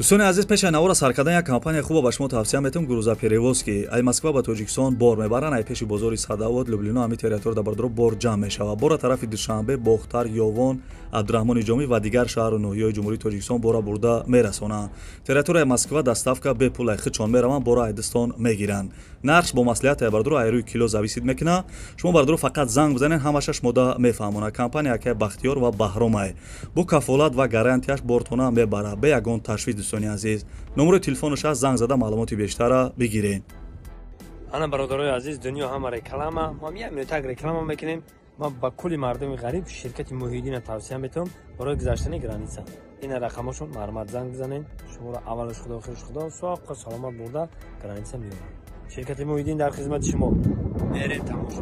Дӯстони азиз, пеши навора сар кардан як компания хуба ба шумо тавсия метавам: «Грузоперевозки». Ай Москва ба Тоҷикистон бор мебаранд. Ай пеши бозори Садовод, Люблино, ҳами территория бародаро бор ҷамъ мешавад. Бора тарафи Душанбе, Бохтар, Ёвон, Абдураҳмони Ҷомӣ ва дигар шаҳру ноҳияҳои Ҷумҳурии Тоҷикистон бора бурда мерасонанд. Территорияи Москва доставка бепул, ай худшон мераванд, бора айдистон мегиранд. Нархш бо маслиҳат, ай бародаро, ай рӯи кило зависит мекунад. Шумо, бародаро, фақат занг бизанед, ҳамаша шумода мефаҳмонад. Компания акай Бахтиёр ва Баҳромай бо кафолат ва гарантияш бортона мебарад бе ягон ташвиш. Дӯстони азиз, номерои телефонаш аст, занг зада маълумоти бештара бигиред. Ана, бародарои азиз, дунё ҳама реклама. Мо як минутак реклама мекунем. Ма ба кулли мардуми ғариб ширкати Муҳиддина тавсия метавам барои гузаштани граница. Ина рақамошон, марҳамат, занг бизанед. Шуморо аввалаш Худо, охираш Худо, соққа саломат бурда граница меёрад. Ширкати Муҳиддин дар хизмати шумо. Мерем тамошо.